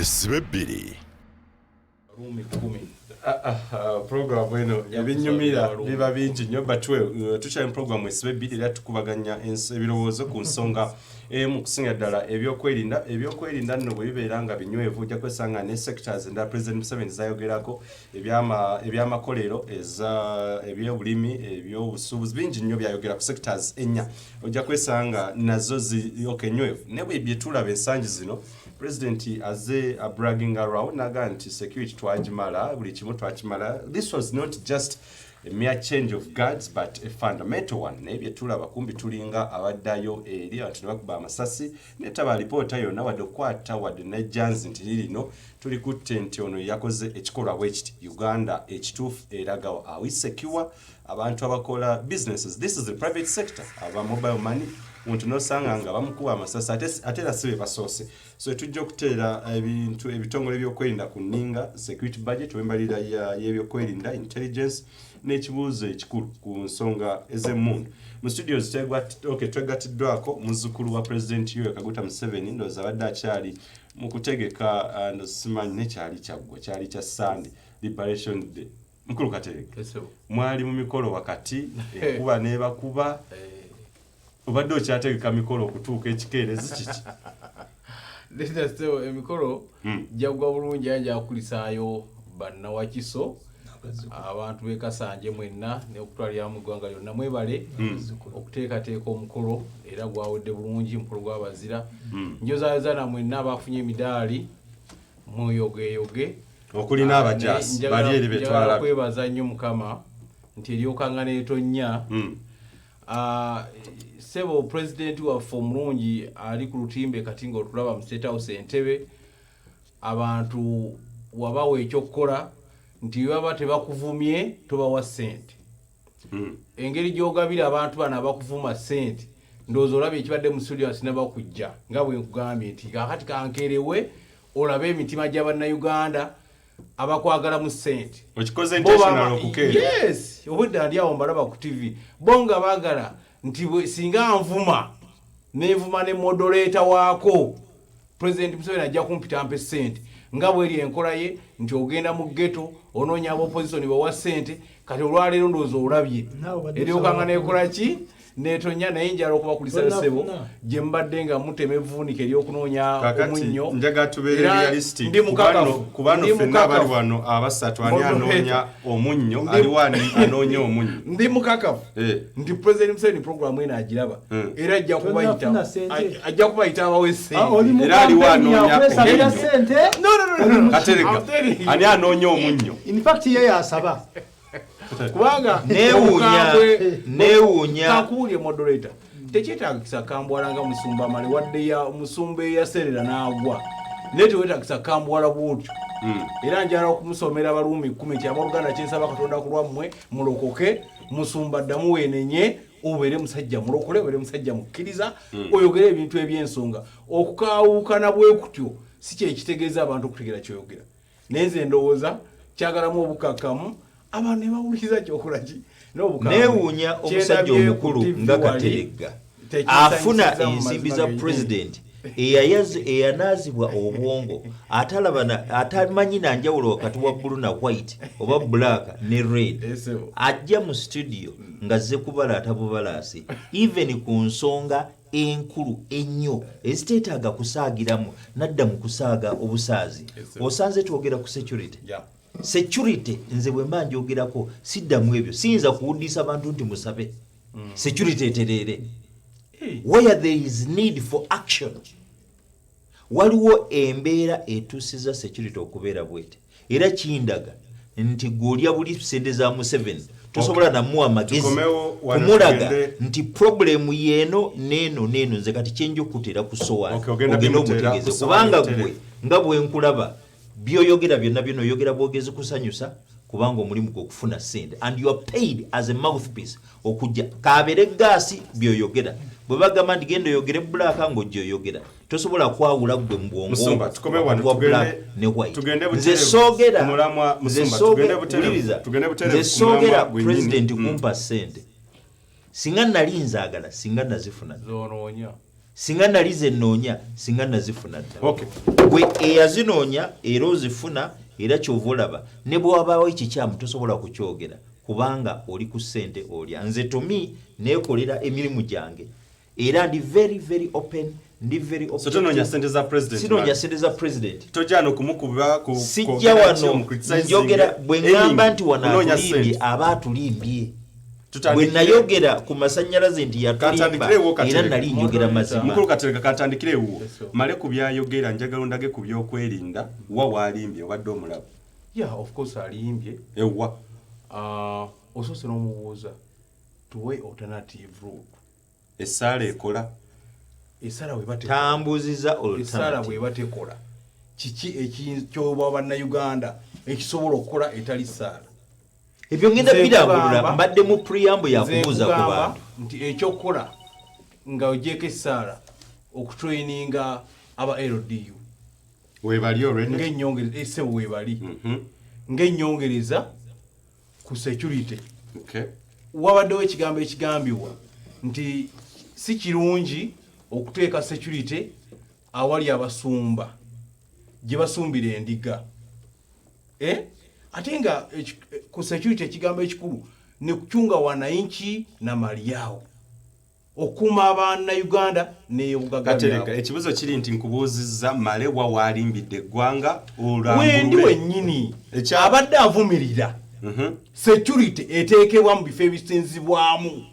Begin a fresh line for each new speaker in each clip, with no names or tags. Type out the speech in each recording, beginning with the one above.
Twesibe bbiri.
Ruumi 10.
Program eno ebinyumira biba bingi nnyo, but tukyali mu program Esibe Bbiri, era tukubaganya ebirowoozo ku nsonga emu, kusinga ddala ebyokwerinda. Ebyokwerinda nno bwe bibeera nga binywevu, ojja kwesanga ne sectors endala President Museveni zayogerako, ebyamakolero, ebyobulimi, ebyobusuubuzi, bingi nnyo byayogera ku sectors ennya, ojja kwesanga nazo okay, nywevu. Ne bwe byetulaba ensangi zino, President aze bragging around, naga nti security twagimala, buli kimu twakimala. This was not just a mere change of guards but a fundamental one. Naye byetulaba kumbi tulinga abaddayo eri abantu ne bakuba amasasi, netaba alipoota yonna, wadde okukwata, wadde nejjanzi nti lirino tulikutte, nti ono yakoze ekikolwa bwe kiti. Uganda ekituufu eragawo? Are we secure? Abantu abakola businesses, this is the private sector, aba mobile money, omuntu nosanga nga bamukuba amasasi, ate era si be basoose. So tujja okuteera ebintu, ebitongole ebyokwerinda ku nninga, security budget, wembalira y'ebyokwerinda, intelligence, n'ekibuuzo ekikulu ku nsonga ez'emmundu. Mu studios okay, twegattiddwako muzzukulu wa President Yoweri Kaguta Museveni. Ndowooza abadde akyali mu kutegeka, ndowooza simanyi nekyali kyaggwa, kyali kya Sunday, Liberation Day. Mukulu Katereka, mwali mu mikolo wakati enkuba n'ebakuba. Obadde okyategeka mikolo okutuuka ekikeerezi, kiki?
Leeta ssebo, emikolo gyaggwa bulungi, era njakulisaayo bannawakiso, abantu b'e Kasanje mwenna n'okutwalira mu ggwanga lyonna. Mwebale okuteekateeka omukolo, era gwawedde bulungi, omukolo gw'abazira. Njozaayoza na mwenna abafunye emidaali, mweyogeyoge.
Okulina abajaasi bali eri
Njagala
betwalabye.
kwebaza nnyo Mukama nti eryokanga n'etonnya. Ssebo pulezidenti waffe omulungi ali ku lutimbe kati ng'otulaba mu State House Entebe, abantu wabawa ekyokukola nti bwe baba tebakuvumye tobawa ssente. Engeri gy'ogabira abantu bano abakuvuma ssente, ndowooza olaba ekibadde mu studio sinaba kujja, nga bwe nkugambye nti kakati kankerewe olabe emitima gy'abannayuganda abakwagalamu ssente.
Okikoze
Bo
intentional okukeera?
Yes, obwedda ndi awo mbalaba ku TV, bo nga baagala nti singa nvuma nenvuma ne moderator waako, President Museveni ajja kumpita mpe ssente, nga bweri enkola ye nti ogenda mu ghetto onoonya aba opposition bawa ssente. Kati olwaleero ndowooza olabye
Naawe obadde
eryokanga
osaba
nekola ki netonya, naye njala okubakulisa ssebo
Tonnafuna.
gye mubadde nga mutema evvuunike ery'okunoonya
Kakati
omunnyo.
njagala tubeere
Era
realistic.
ndi mukakafu.
Kubano
Ndi
ffenna abali
mukakafu.
wano abasatu, ani
Moderator.
anoonya omunnyo? Aliwo ani anoonya omunnyo?
Ndi mukakafu nti President Museveni program eno agiraba, era ajja kubayita.
Tonnafuna ssente.
Ajja kubayita abawe
Ah, oli
ssente.
mu
Era aliwo
campaign
anoonya
yakwesabira
omunnyo.
ssente.
No, no, no, no, no.
Katerega,
I'm telling you.
ani anoonya omunnyo?
In fact ye yasaba.
Kubanga
Neewuunya, neewuunya.
Kakuwulye moderator, tekyetagisa kambwala nga musumba male, wadde ya musumba eyaserera n'agwa, naye tewetagisa kambwala bwotyo. Era njala okumusomera Abaluumi 10 nti abooluganda, kyensaba Katonda ku lwammwe, mulokoke. Musumba, ddamu weenenye, obeere musajja mulokole, obeere musajja mukkiriza, oyogere ebintu ebyensonga. Okukawukana bwe kutyo si kyekitegeeza abantu okutegeera kyoyogera, naye nze ndowooza kyagalamu obukakkamu, abantu ne bawuliriza kyokola ki n'obukambwe.
Neewuunya omusajja
Kyendabye ku
omukulu
TV
nga
wali,
Kateregga
tekinsanyusiza
afuna
mu
ensimbi
mazima
za
gennyini.
pulezidenti, eyanaazibwa obwongo, atalaba atamanyi na njawulo wakati wa blue na white oba black ne red,
Esebo.
ajja mu studio ng'azze kubalaata bubalaasi, even ku nsonga enkulu ennyo eziteetaaga kusaagiramu, nadda mu kusaaga obusaazi.
Esebo.
Osanze twogera ku security. Security nze bwe mba njogerako siddamu ebyo, siyinza kuwuddisa bantu nti musabe security etereere. Where there is need for action, waliwo embeera etuusiza security okubeera bwete, era kindaga nti gw'olya buli sente za Museveni tosobola namuwa magezi
Tukomewo wano
kumulaga nti problem yeeno neeno neeno. Nze kati kyenja okuteera ku sowaani,
Okay, ogenda
ogende
bimuteera
omutegeeze,
ku sowaani
kubanga
omuteere.
gwe nga bwe nkulaba byoyogera byonna byonna oyogera bwogezi kusanyusa, kubanga omulimu gwe okufuna sente and you are paid as a mouthpiece okujja kabeere gaasi. Byoyogera bwe bagamba nti genda oyogere black, ng'ojja oyogera, tosobola kwawula gwe mu bwongo
Musumba, tukome wano,
wa black ne white.
Tugende
Nze
butereevu
soogera
ku mulamwa,
nze
Musumba,
wuliriza,
tugende butereevu
nze
ku mulamwa
soogera
gwennyini.
president kumpa sente. Singa nali nzaagala, singa nazifuna.
Zonoonya.
Singa nali ze nnoonya, singa nazifuna dda.
Okay.
Gwe eyazinoonya era ozifuna, era kyova olaba ne bwe wabaawo ekikyamu tosobola kukyogera kubanga oli ku ssente olya. Nze to me neekolera emirimu gyange era ndi very very open, ndi very
So tonoonya ssente za president?
Sinoonya ssente za president.
Tojja nokumukuba ku
Sijja
kwogera ki,
wano
omucriticizing,
njogera bwe ŋŋamba nti wano
kunoonya
atulimbye,
ssente.
aba atulimbye.
Tutandikire-
Bwe nayogera ku masannyalaze nti yatulimba,
Kantandikirewo Katerega.
era nali njogera mazima.
Mukulu Katerega, kantandikire ewuwo.
Yes, sir.
Male ku byayogera, njagala ondage ku byokwerinda wa waalimbye. Obadde omulaba?
Yeah, of course alimbye.
Ewa?
Osoose n'omubuuza tuwe alternative route.
Essaala ekola?
Esaala bweba tekola,
Tambuziza
esaala
alternative.
bweba tekola, kiki ekyoba bannayuganda ekisobola okukola etali saala?
Ebyo ngenda
Nze
birambulula.
nkugamba-
Mbadde mu preamble
Nze
yakubuuza ku
nkugamba
bantu.
nti ekyokukola nga ogyeko essaala, okutraininga aba LDU.
Webali already.
Ng'ennyongereza, esebo weebali, ng'ennyongereza ku security. Wabaddewo ekigambo ekigambibwa nti si kirungi okuteeka security awali abasumba gye basumbira endiga. Eh? Ate nga ku security ekigambo ekikulu ni kuchunga wananchi na mali yao, okukuuma abannayuganda n'ebugaga
Katerega,
byabwe.
Ekibuzo kiri nti nkubuuzizza Male wa waalimbidde eggwanga.
Wendi
Olambulule.
wennyini abadde avumirira security eteekebwa mu bifo ebisinzibwamu.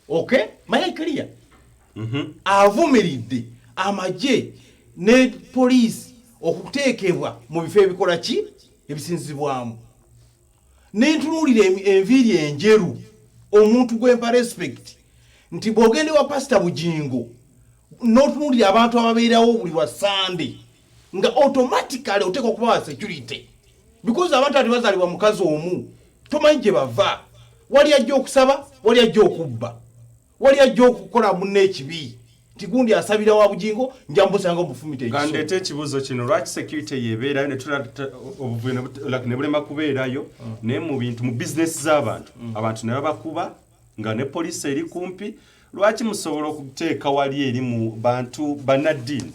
Okay, maye clear. Avumiridde amagye ne poliisi okuteekebwa mu bifo ebikola ki, ebisinzibwamu. Nentunuulira enviiri enjeru, omuntu gwempa respect, nti bw'ogenda ewa Pasita Bugingo n'otunuulira abantu ababeerawo buli lwa Sande, nga automatically oteeka okubawa security, because abantu abo tebazaalibwa mukazi omu, tomanyi gye bava. Wali ajja okusaba, wali ajja okubba, wali ajja okukola munne ekibi, nti gundi asabira wa Bugingo, nja musanga omufumita ekiso.
Kandeete ekibuuzo kino: lwaki security yebeerayo obuvuyo like ne bulema kubeerayo, naye mu bintu mu bizinesi z'abantu, abantu ne babakuba nga ne poliisi eri kumpi? Lwaki musobola okuteeka wali eri mu bantu bannaddiini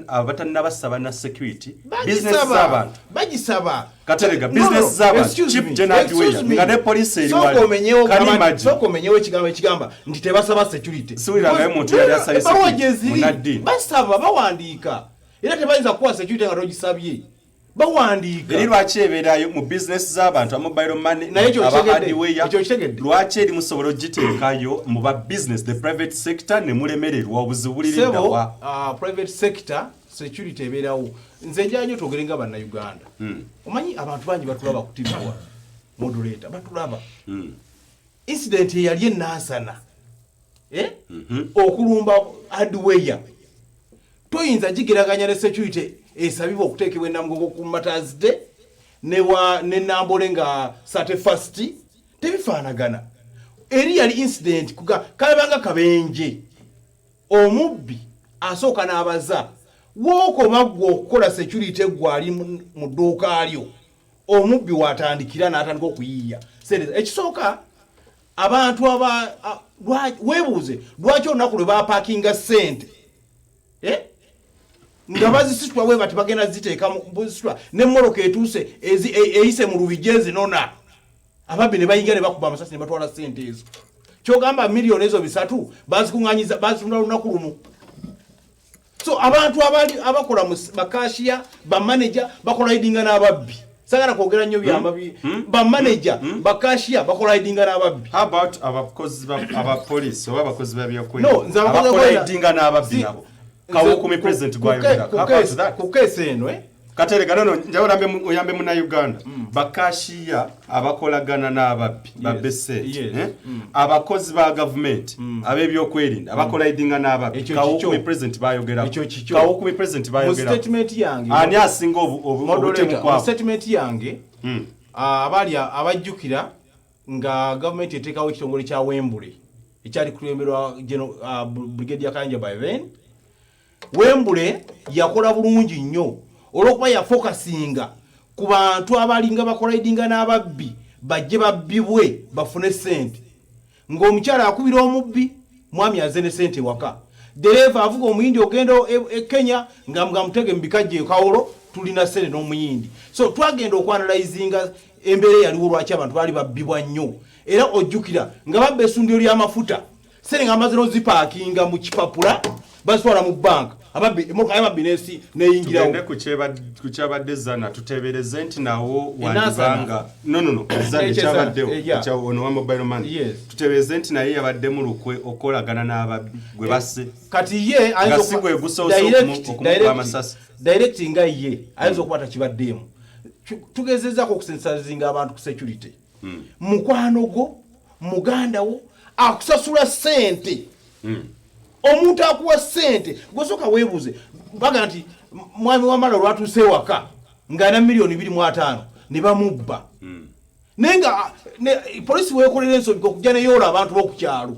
abatannabasaba na security, bizinesi
Bagisaba,
z'abantu?
bagisaba.
Katerega,
No,
business
no,
z'abantu,
excuse
Chief
me,
General
excuse
Hardware,
me.
nga ne poliisi eri
Sooka
wali.
omenyewo
Can you imagine?
sooka omenyewo ekigambo ekigamba nti tebasaba security.
Siwulirangayo
Because-
muntu yali asabye
Ebbaluwa
security,
gye ziri,
munnaddiini.
basaba, bawandiika, era tebayinza kukuwa security nga togisabye. Bawandiika.
Eri lwaki ebeerayo mu bizinesi z'abantu, amobile money,
Naye ekyo
aba
okitegedde?
hardware?
Ekyo okitegedde?
Lwaki eri musobola ogiteekayo mu ba business, the private sector, ne mulemererwa? Obuzibu
Sebo,
buliriddawa?
Private sector security ebeerawo. Nze njala nnyo twogere nga bannayuganda. Omanyi abantu bangi batulaba ku TV wano, moderator, batulaba. Incident eyali enansana, eh? Okulumba hardware, toyinza gigeraganya ne security esabibwa okuteekebwa enamugongo ku Martyrs Day newa nenambole nga 31st. Tebifaanagana. Eri yali incident kuga kalabanga kabenje, omubbi asooka n'abaza wookoma ggwe okukola security, gwe ali mu dduuka lyo, omubbi watandikira n'atandika okuyiiya sente. Ekisooka, abantu aba weebuuze lwaki olunaku lwe bapakinga sente, eh? Nga bazisitula bwe bati, bagenda ziteeka buzisitula nemmotoka etuuse eyise mu lubijja ezinona, ababbi ne bayingira ne bakuba amasasi ne batwala sente ezo. Kyogamba miliyoni ezo 300 bazikuŋŋanyiza, bazitunda lunaku lumu. So abantu abali abakola mu bakashiya, bamaneja bacollidinga n'ababbi. Sagala kwogera nnyo byamba bamaneja, bakashiya bacollidinga n'ababbi.
How about abakozi abapoliisi oba abakozi
No,
babyokwerinda
nze abakozi
abacollidinga n'ababbi nabo? Kawukumi president gwayogera. How about that?
Ku case eno, eh?
Katerega, nono njagala oyambe munnayuganda. Bakashiya abakolagana n'ababbi babbe sente, eh? Abakozi ba gavumenti ab'ebyokwerinda abacollidinga n'ababbi,
Ekyo
Kawukumi
kikyo.
president bayogerako.
Ekyo kikyo.
Kawukumi president
Mu
bayogerako.
statement yange,
Ani asinga
moderator,
obutemu
mu
kwabo?
statement yange, abali abajjukira nga gavumenti eteekawo ekitongole kya Wembule ekyali kulemberwa Brigadier Kayanja. By then Wembule yakola bulungi nnyo olwokuba yafokasinga ku bantu abalinga bacollidinga n'ababbi, bajje babbibwe bafune sente, ng'omukyala akubira omubbi, mwami aze ne sente waka. Dereva avuga omuyindi ogenda e Kenya nga nga mutege mubikajjo ekawolo, tulina sente n'omuyindi. So twagenda okwanalizinga embeera eyaliwo, lwaki abantu baali babbibwa nnyo. Era ojjukira nga babba essundiro ly'amafuta, sente nga bamaze n'ozipaakinga mu kipapula, bazitwala mu banka, ababbi emotoka y'ababbi nesi neyingirawo.
Tugende ku kyabadde Zana, tuteebereze nti nawo
Enansana.
wandibanga no, Zana
Ekye Zana,
ekyabaddewo
yeah.
ono wa mobile money. Tuteebereze nti naye yabadde mu lukwe okolagana n'ababbi gwe basse.
Kati ye ayinza
Nga si gwe gusoose okumukuba amasasi.
Direct nga ye ayinza okuba takibaddeemu. Tugezezaako okusensitizinga abantu ku security. Mukwano gwo, muganda wo akusasula sente, omuntu akuwa sente, gwesooka weebuuze. Baga nti mwami wamala olwatuuse ewaka ng'alina miliyoni 25 ne bamubba, naye nga polisi weekolera ensobi okujja neyoola abantu b'oku kyalo.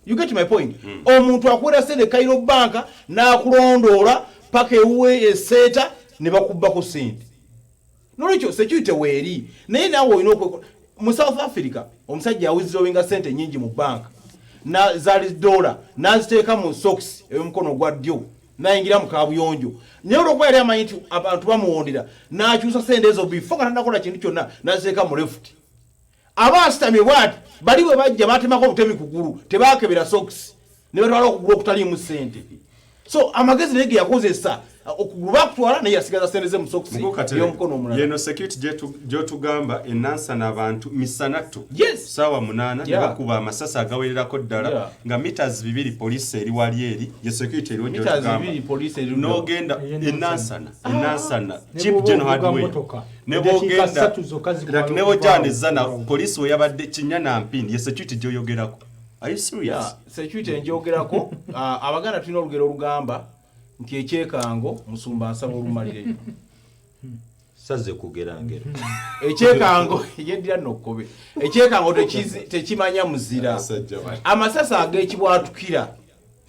You get my point? Omuntu akuwera sente Kairo Banka n'akulondoola paka ewuwe eseeta ne bakubbako sente. Nolwekyo security weeri, naye naawe olina okwekola. Mu South Africa omusajja awithdrawinga sente nyingi mu banka na zaali dola, n'aziteeka mu socks ey'omukono ogwa ddyo, nayingira mu kabuyonjo, naye olwokuba yali amanyi nti abantu bamuwondera, n'akyusa sente ezo before nga tanakola kintu kyonna, n'aziteeka mu left. Aba asitamye bwati, bali bwe bajja batemako obutemi kugulu, tebakebera socks, ne batwala okugulu okutaliimu sente. So amagezi naye ge yakozesa, okugulu bakutwala, naye yasigaza sente ze mu socks ey'omukono omulala.
Yeno security gyotugamba enansana, abantu misanattu, saawa 8, ne bakuba amasasi agawererako ddala nga meters 2 poliisi eri wali eri. Ye security eriwo
Meters
gyotugamba?
2 poliisi eri ludda.
N'ogenda
Eyo
enansana, enansana
Ne
Chief
bw'oba
General
ovuga
Hardware.
mmotoka,
Ne
eddakiika
bwogenda
3 zokka zikuwala
like ne bwojja
okuvaawo.
nezana poliisi we yabadde kinya na mpindi. Ye security gyoyogerako? Are you serious?
Yeah, security enjogerako. Abaganda tulina olugero olugamba nti ekyekango, musumba nsaba olumalireyo.
Saze kugera ngero.
Ekyekango yeddira nokkobe, ekyekango tekimanya muzira.
Abasajja bano.
Amasasi ag'ekibwatukira,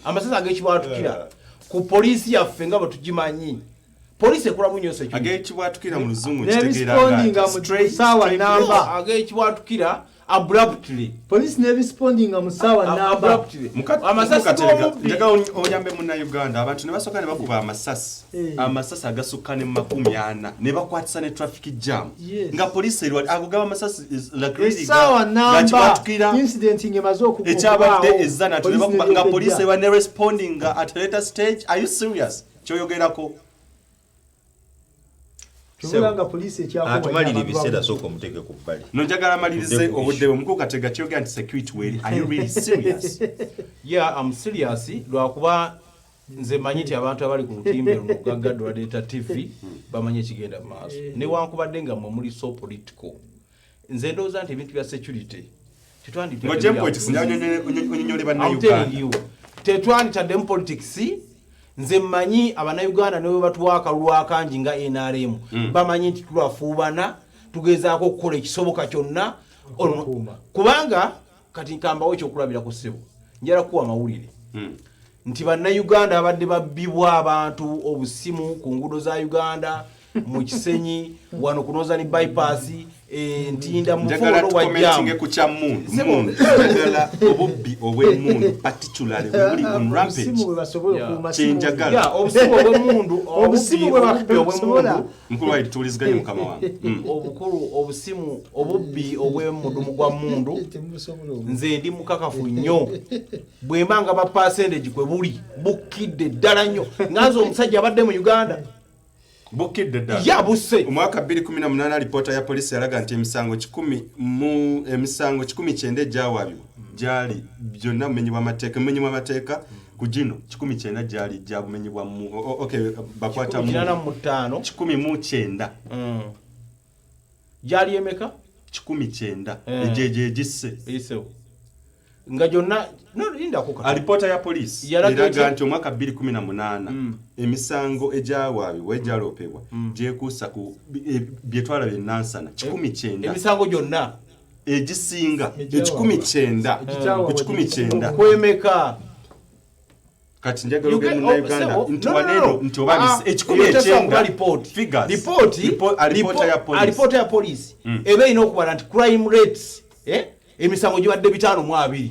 amasasi ag'ekibwatukira ku poliisi yaffe nga bwe tugimanyi, poliisi ekolamu nnyo security.
Ag'ekibwatukira mu luzungu
N'ebisipondinga mu ssaawa namba.
Ag'ekibwatukira abruptly.
Poliisi n'ebisipondinga mu ssaawa namba.
Abruptly. Amasasi g'omubbi.
Njagala oyambe Munnayuganda. Abantu ne basooka ne bakuba amasasi, amasasi agasukka ne 40, ne bakwatisa ne traffic jam, nga poliisi eriwa. Ago gaba amasasi like really
Essaawa namba
gakibwatukira.
Incident ng'emaze
Ekyabadde
okubaawo,
ezana
poliisi
nga
n'eryoka
poliisi
ejja.
eba ne responding at a later stage. Are you serious? Kyoyogerako?
Tubula nga poliisi ekyakuba
Atumalira
abantu
ebiseera, sooka omuteeke ku bbali.
No, njagala amalirize
Tudde ku
obudde bwe. Mukulu Katega, kyogera nti security weeri, are you really serious?
Yeah, I'm serious, lwakuba nze manyi nti abantu abali ku lutimbe luno Gaggadde olwa Delta TV bamanyi ekigenda mu maaso, newankubadde nga mmwe muli so political. Nze ndowooza nti ebintu bya security
Ng'oggye politics, onyonyole
I'm telling
Bannayuganda.
you, tetwanditaddemu politics. Nze mmanyi Abannayuganda ne bwe batuwa akalulu akangi nga NRM, bamanyi nti tulafuubana, tugezaako okukola ekisoboka kyonna.
Okukuuma.
Kubanga kati nkambawo ekyokulabirako, ssebo, njala kuwa amawulire nti Bannayuganda abadde babbibwa abantu obusimu ku nguudo za Uganda, mu Kisenyi wano ku Northern Bypass, Ntinda,
Njagala
mufuuno wa
tukomentinge
jam.
ku kya mundu.
Sebo.
Mundu, njagala obubbi obw'emundu particularly bwe buli on rampage.
Obusimu bwe basobola okuuma simu.
Kyenjagala.
Ya, obusimu obw'emundu.
Obusimu bwe
obubbi
basobola.
obw'emundu.
Mukulu wayi, tuwuliziganye mukama wange.
Obukulu obusimu, obubbi obw'emudumu gwa mundu,
Temubusobola obu.
nze ndi mukakafu nnyo bwe mba nga ba percentage kwe buli bukkidde ddala nnyo, nga nze omusajja abadde mu Uganda.
Bukkidde ddala.
Ya, busse.
Omwaka 2018 alipoota ya poliisi yalaga nti emisango 190 egyawabibwa gyali byonna bumenyi bw'amateeka. Bumenyi bw'amateeka ku gino 190 gyali gya bumenyi bwa okay, bakwata mu
85.
190.
Gyali emeka?
190.
Eh.
Egyo egisse.
Eyisewo nga gyonna, no, lindako katono.
Alipoota ya poliisi
Yalaga
eraga
etya?
nti omwaka 2018 emisango egyawaabibwa, egyaloopebwa, gyekuusa ku bye twalaba enansana 190.
Emisango gyonna?
Egisinga
Egyawaabwa.
190
Egikyawaabwa
ku 190.
Kwemeka?
Kati njagala ogende Munnayuganda nti waneeno nti oba
Ah,
ekikumi
eyo tesobola
ekyenda
kuba lipooti.
figures.
Lipooti.
Alipoota ya poliisi.
Alipoota ya poliisi eba erina okubala nti crime rates, emisango gibadde 520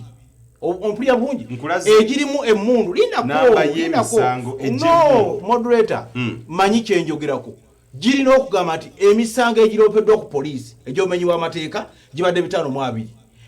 Ompulira bulungi?
Nkulaze.
Egirimu emmundu.
Namba
Lindako, lindako.
y'emisango
No,
egy'emmundu.
moderator, manyi kyenjogerako. Girina okugamba nti emisango egiropeddwa ku poliisi egyomenyi w'amateeka gibadde 52,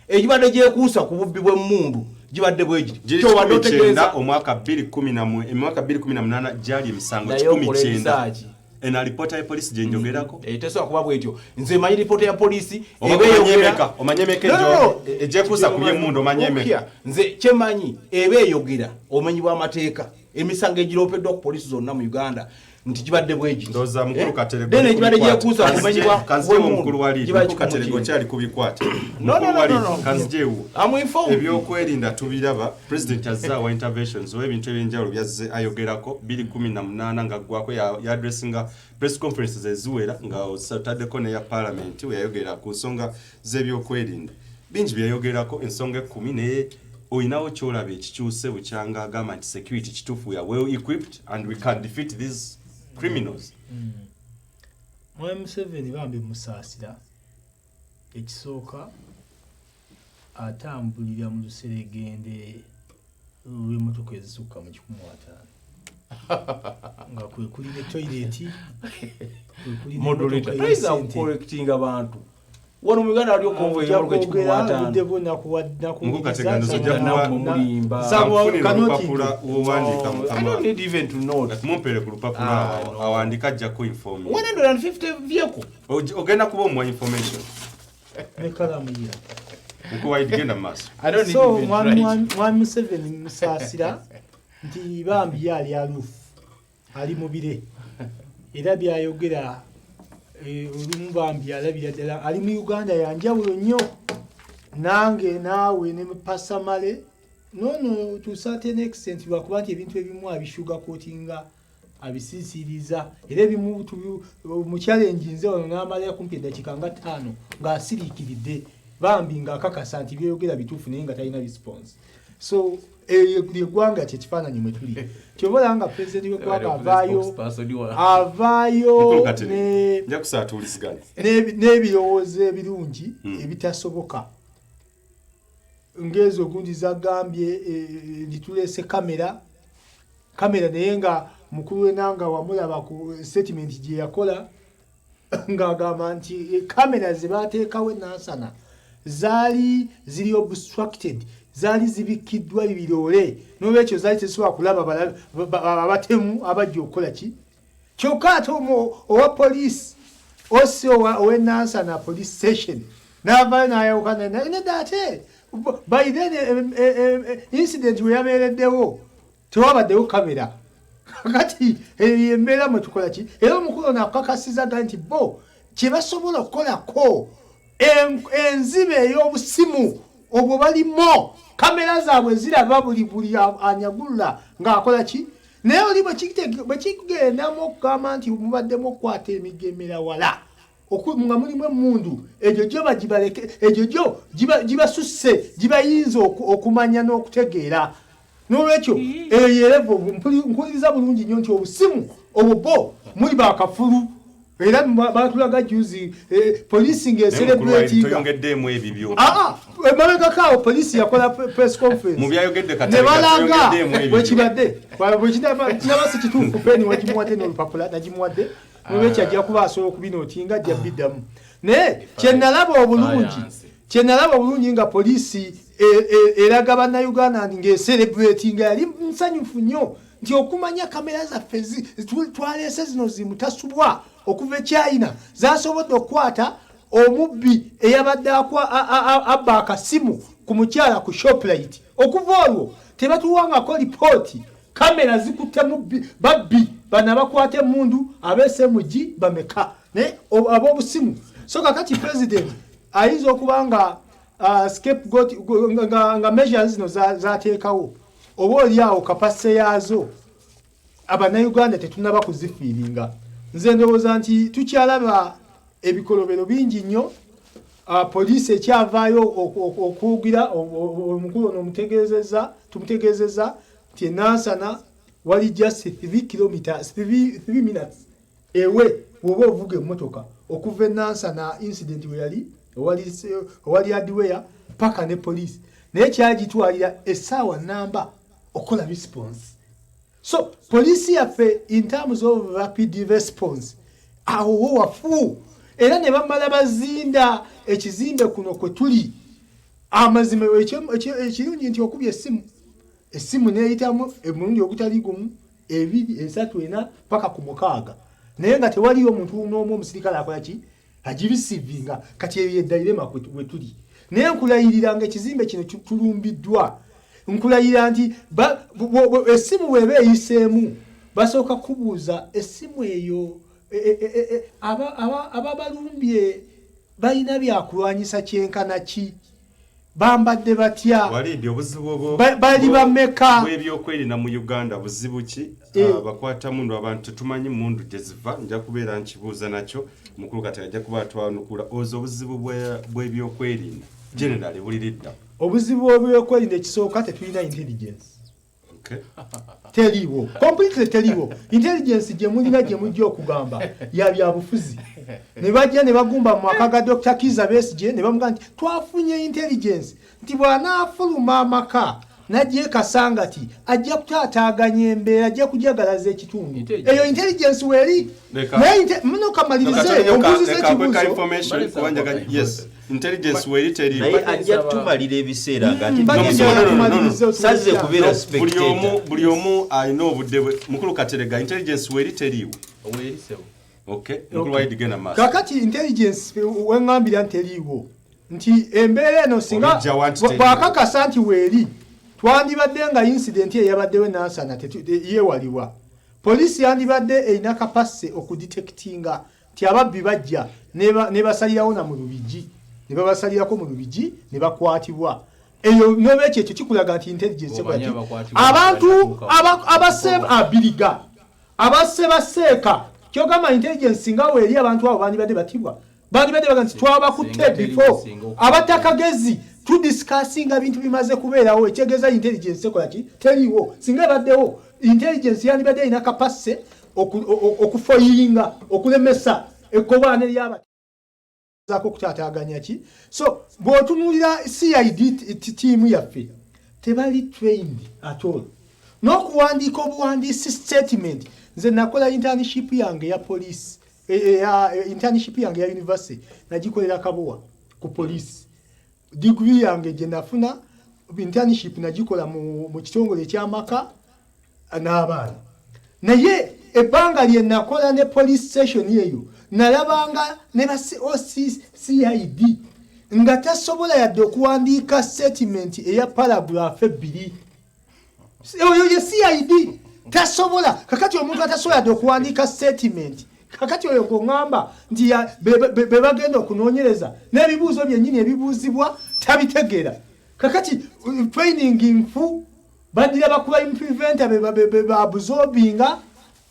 egibadde gyekuusa ku bubbi bw'emmundu gibadde bwegiti.
Giri
Kyobadde
190.
otegeeza
Omwaka 2010, emwaka 2018 gyali emisango
Naye okola
190.
ebisaaki.
Eno alipoota ya poliisi gye njogerako.
Tesobola kuba bwetyo. Nze manyi lipoota ya poliisi.
Oba
eba
omanye
eyogera-
emeka? Omanye emeka
No, no, no.
egyekuusa ku by'emmundu, omanye emeka?
Okya. Nze kyemanyi, eba eyogera omenyi bw'amateeka, emisango egiropeddwa ku poliisi zonna mu Uganda nti gibadde bwegiti.
Ndowooza mukulu Katerego
Then
ali
ekibadde
kubikwata.
gyekuusa ku bumenyi bwa
Kanzijewo
bw'emmundu,
mukulu wa Lead.
giba
Mukulu Katerego
190.
kyali kubikwata.
No, no,
Mukulu
no,
wa
no,
Lead,
no.
kanzijewo.
I'm informed.
Ebyokwerinda tubiraba, president azze awa interventions oba ebintu ebyenjawulo byazze ayogerako. 2018 nga ggwako ya addressinga press conferences eziwera, nga otaddeko neya parliament we yayogera ku nsonga z'ebyokwerinda. Bingi byeyayogerako, ensonga 10, naye olinawo kyolaba ekikyuse bukyanga agamba nti security kituufu, we are well equipped and we can defeat these criminals?
Mwami Museveni bambi musaasira. Ekisooka, atambulira mu luseregende lw'emmotoka ezisukka mu 150, nga kwe kuli ne toyireti, kwe kuli
Moderator,
n'emmotoka
toyinza
ey'essente.
kucorrectinga abantu. Wano mu Uganda waliyo convoy y'emmotoka 150?
Obudde bwo.
Mukulu Kateganduzo ojja
Nammwe mulimba.
Nfunira olupapula wowandiika.
I
Mukama.
don't need even to note.
Mumpeere ku lupapula.
Ah,
awo
no.
awandika ajjako inform.
150 vehicle.
Ogenda kuba omuwa information.
Nekalamu ye.
Mukulu Waidi, genda mu maaso.
I don't need
So
even to write.
mwami Museveni musaasira nti bambi ye ali alufu, ali mu bire, era byayogera olumu bambi alabira ddala ali mu Uganda yanjawulo nnyo. Nange naawe ne pasamale nono to certain extent, lwakuba nti ebintu ebimu abisugarcoatinga, abisiisiriza, era ebimu mu challenge nze wano n'amala kumpi eddakiika nga 5 ng'asiriikiridde bambi ng'akakasa nti byeyogera bituufu, naye nga talina response. So eyo lyeggwanga, kyekifaananyi mwe tuli. Kyova olaba nga pulezidenti w'eggwanga avaayo
Spokesperson wa-
avaayo
Mukulu Katerego, nja kusaba tuwuliziganye.
N'ebirowoozo ebirungi ebitasoboka ng'ezo gundi zagambye nti tuleese kamera kamera, naye nga mukulu wenanga wamulaba ku statement gye yakola ng'agamba nti kamera ze bateekawo enansana zaali ziri obstructed, zaali zibikkiddwa biroole, n'olwekyo zaali tezisobola kulaba abatemu abajja okukola ki. Kyokka ate owa poliisi osi owenansana police station n'avaayo n'ayawukana nedda, ate by then incident we yabeereddewo tewabaddewo kamera. Kakati eyo embeera mwe tukola ki? Era omukulu ono akakasiza ga nti bo kye basobola okukolako enziba ey'obusimu obwo balimo kamera zaabwe ziraba buli anyagulula ng'akola ki. Naye oli bwe kigendamu okugamba nti mubaddemu okukwata emigemera wala nga mulimu emundu, egyo gyo bagibaleke, egyo gyo gibasusse, gibayinza okumanya n'okutegeera. N'olwekyo eyo yerevo nkuliriza bulungi nnyo nti obusimu obwo bo muli bakafulu, era batulaga juzi poliisi ng'ecelebratinga.
Toyongeddeemu ebibyo.
Aa, emabegako awo poliisi yakola press conference
Mu byayogedde
ne
Katerega,
balaga
toyongeddeemu ebibyo.
bwekibadde. Kiraba si kituufu. Peni wagimuwadde n'olupapula nagimuwadde, nolwekyo ajja kuba asobola okubinootinga, ajja biddamu. Naye kyenalaba obulungi,
Science.
kyenalaba obulungi nga poliisi eraga bannayuganda nti ng'ecelebratinga, yali nsanyufu nnyo nti okumanya kamera zaffe twaleese zino zimutasubwa okuva e China zasobodde okukwata omubbi eyabadde abba akasimu ku mukyala ku Shoprite. Okuva olwo tebatuwangako lipooti kamera zikutte mubbi, babbi bano abakwata emundu ab'SMG bameka, naye ab'obusimu. So kakati president ayinza okuba nga scapegoat, nga measures zino zateekawo oba oli awo capacity yaazo abannayuganda tetunaba kuzifeelinga. Nze ndowooza nti tukyalaba ebikolobero bingi nnyo. Poliisi ekyavaayo okuwugira omukulu ono omutegeezezza, tumutegeezezza nti enansana wali just 3 kilometers, 3 minutes ewe bw'oba ovuga emmotoka okuva enansana incident we yali owali hardware paka ne poliisi. Naye Naye kyagitwalira essaawa namba okukola response. So poliisi yaffe in terms of rapid response awo wo wafu, era ne bamala bazinda ekizimbe kuno kwe tuli. Amazima ekirungi nti okubye essimu, essimu neyitamu emulundi ogutali gumu, ebiri, esatu, ena, paka ku 6, naye nga tewaliyo omuntu n'omu omusirikale akola ki agireceivinga. Kati eyo ye dilemma we tuli. Naye nkulayirira nga ekizimbe kino tulumbiddwa. Nkulayira nti essimu bw'eba eyiseemu basooka kubuuza essimu eyo ababalumbye balina byakulwanyisa kyenkana ki, bambadde batya,
Walidi, obuzibu obwo
bali bameka?
Bw'ebyokwerinda mu Uganda buzibu ki? Bakwata mundu, abantu tetumanyi mundu gye ziva. Nja kubeera nkibuuza nakyo mukulu kati ajja kuba atwanukula. Ozo obuzibu bw'ebyokwerinda generally buliridda?
Obuzibu bw'ebyokwerinda, ekisooka tetulina intelligence. Teriiwo, completely teriiwo. Intelligence gye mulina, gye mujja okugamba ya byabufuzi, ne bajja ne bagumba mu maka ga Dr Kiza Besigye ne bamugamba nti twafunye intelligence nti bw'anaafuluma amaka najja e Kasangati ajja kutaataaganya embeera, ajja kujagalaza ekitundu.
Intelligence.
Eyo intelligence weeri. Naye muno kamalirize, ombuuziza ekibuuzo.
Information kuba njagala, yes, intelligence weeri teriiwo?
Naye ajja tumalira ebiseera nga ate
Mbadde
No,
njagala
no, no, no, no.
kumaliriza
Sazze
otuwulira.
kubeera
Buli omu
spectator.
Buli omu alina obudde bwe. Mukulu Katerega, intelligence weeri teriiwo?
Weeri, ssebo.
Okay, mukulu Walidi, genda maaso.
Kakati intelligence weŋŋambira nti teriiwo, nti embeera eno singa
Obijja wa nti teriiwo?
bwakakasa nti weeri, twandibadde nga incident eyabaddewo enansana yeewalibwa. Poliisi yandibadde erina capacity okudetectinga nti ababbi bajja ne basalirawo na mu Lubigi, ne babasalirako mu Lubigi ne bakwatibwa. Eyo nolwekyo ekyo kikulaga nti intelligence ekola
Omanyi
ki?
abakwatibwa
Abantu
batuuka
abase abiriga abasse baseeka, kyogamba intelligence singa weeri, abantu abo bandibadde batibwa, bandibadde baga nti twabakutte
Singa teriiwo,
before.
singa
Abatakagezi tudiscussinga bintu bimaze kubeerawo, ekyegeeza intelligence ekola ki? Teriiwo. Singa ebaddewo, intelligence yandibadde erina capacity okufoilinga, okulemesa ekkobaane lyaba zaako okutaataaganya ki. So bw'otunuulira CID tiimu yaffe, tebali trained at all n'okuwandiika obuwandiisi statement. Nze nakola internship yange ya police, internship yange ya university nagikolera Kabowa ku police. Degree yange gye nafuna, internship nagikola mu kitongole ekyamaka n'abaana. Naye ebbanga lye nakola ne police station eyo, nalabanga ne ba OC CID nga tasobola yadde okuwandiika statement eya paragraph 2. Oyo ye CID tasobola. Kakati omuntu atasobola yadde okuwandiika statement, kakati oyo gweŋŋamba nti be bagenda okunoonyereza n'ebibuuzo byennyini ebibuuzibwa tabitegeera. Kakati training nfu, baddira ba crime preventer be baabsorbinga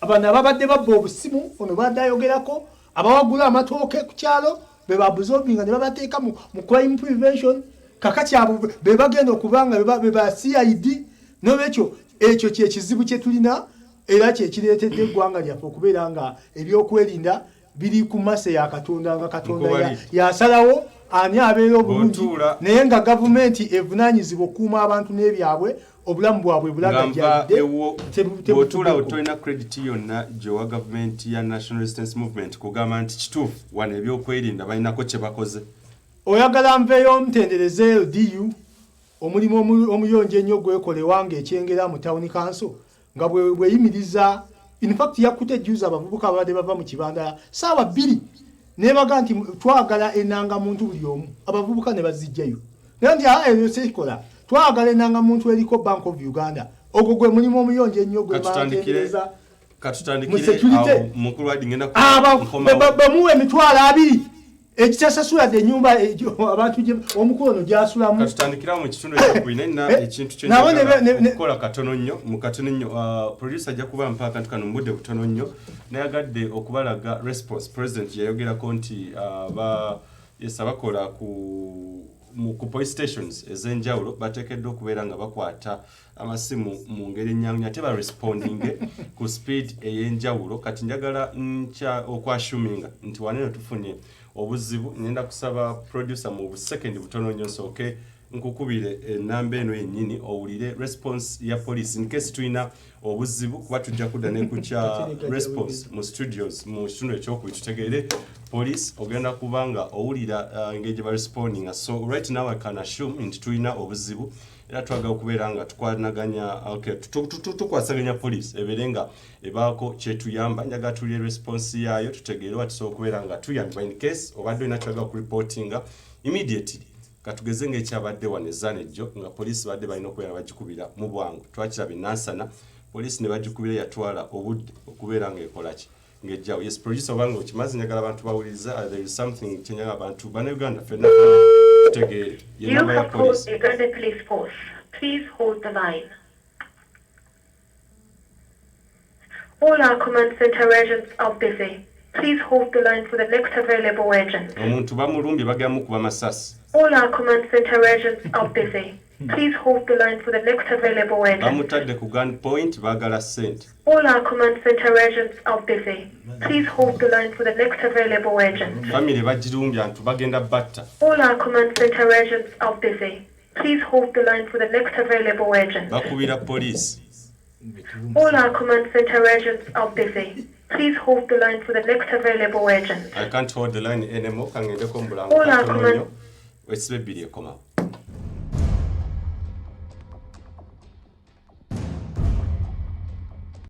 bano ababadde babba obusimu, ono badde ayogerako abawagula amatooke ku kyalo, be baabsorbinga ne babateeka mu crime prevention. Kakati abo be bagenda okuba nga be ba CID. Nolwekyo ekyo kyekizibu kye tulina, era kyekireetedde eggwanga lyaffe okubeera nga ebyokwerinda biri ku mercy ya Katonda, nga Katonda
Nkubali.
yasalawo ani abeera obulungi,
Bw'otuula
naye nga gavumenti evunaanyizibwa okukuuma abantu n'ebyabwe, obulamu bwabwe
Nga nva
bulagajjalidde.
ewo, bw'otuula awo tolina credit yonna gyowa gavumenti ya National Resistance Movement kugamba nti kituufu wano ebyokwerinda balinako kye bakoze?
Oyagala nveeyo ntendereze LDU, omulimu omuyonjo ennyo gwekolewa ng'ekyengera mu town council nga bweyimiriza. In fact yakutte ejjuuzi abavubuka ababadde bava mu kibanda saawa 2, nebaga nti twagala enangamuntu buli omu, abavubuka ne bazijjayo, naye nti aa eyo sekikola, twagala enangamuntu eriko Bank of Uganda. Ogwo gwe mulimu omuyonjo ennyo gwe
Katutandikire
bantendereza mu
Katutandikire
security.
awo, mukulu Wadi, ngenda
Aba
nkomawo.
bamuwa 20,000 ekitasasuladde ennyumba abantu omukulu ono gyasulamu.
Katutandikirawo mu kitundu ekyokubiri, naye nina ekintu
nabo
kyenjagala okukola katono nnyo, mu katono nnyo. Producer ajja kuba mpa akantu kano mu budde butono nnyo. Nayagadde okubalaga response president yayogerako nti yes, abakola ku police stations ez'enjawulo bateekeddwa okubeera nga bakwata amasimu mu ngeri ennyangu ate barespondinge ku speed ey'enjawulo. Kati njagala nkya okwassuminga nti waneno tufunye obuzibu. Ngenda kusaba producer mu busekendi butono nnyo nsooke. Nkukubire enamba eno yennyini owulire response ya police in case tulina obuzibu, kuba tujja kudda ne ku kya response mu studios mu kitundu ekyokubiri, tutegeere police ogenda kuba nga owulira engeri gye barespondinga. So right now I can assume nti tulina obuzibu era twagala okubeera nga tukwanaganya, okay, tukwasaganya police ebeere nga ebaako kyetuyamba. Njagala tulire response yaayo, tutegeere oba tusobola okubeera nga tuyambibwa in case obadde olina kyagala kureportinga immediately. Katugeze ngaekyabadde wano ezaana ejjo nga poliisi badde balina okubeera bagikubira mu bwangu. Twakiraba enansana, poliisi ne bagikubira, yatwala obudde okubeera ngaekolaki, ng'ejjawo. Yes, producer, obanga okimaze, njagala abantu bawuliriza. There is something kyenjagala abantu bannayuganda ffenna tutegeere.
You
Ye namba ya
have called
poliisi.
Uganda Police Force. Please hold the line. All our command center agents are busy. Please hold the line for the next available agent.
Omuntu bamulumbye, bagenda mukuba masasi.
All our command center agents are busy. Please hold the line for the next available agent.
Bamutadde ku gun point, baagala ssente.
All our command center agents are busy. Please hold the line for the next available agent.
Famire bagirumbye, antu bagenda batta.
All our command center agents are busy. Please hold the line for the next available agent.
Bakubira poliisi.
All our command center agents are busy. Please hold the line for the next available agent.
I can't hold the line anymore. Kangendeko mu bulango
All our
katono nnyo. Wesiba ebbiri ekomawo.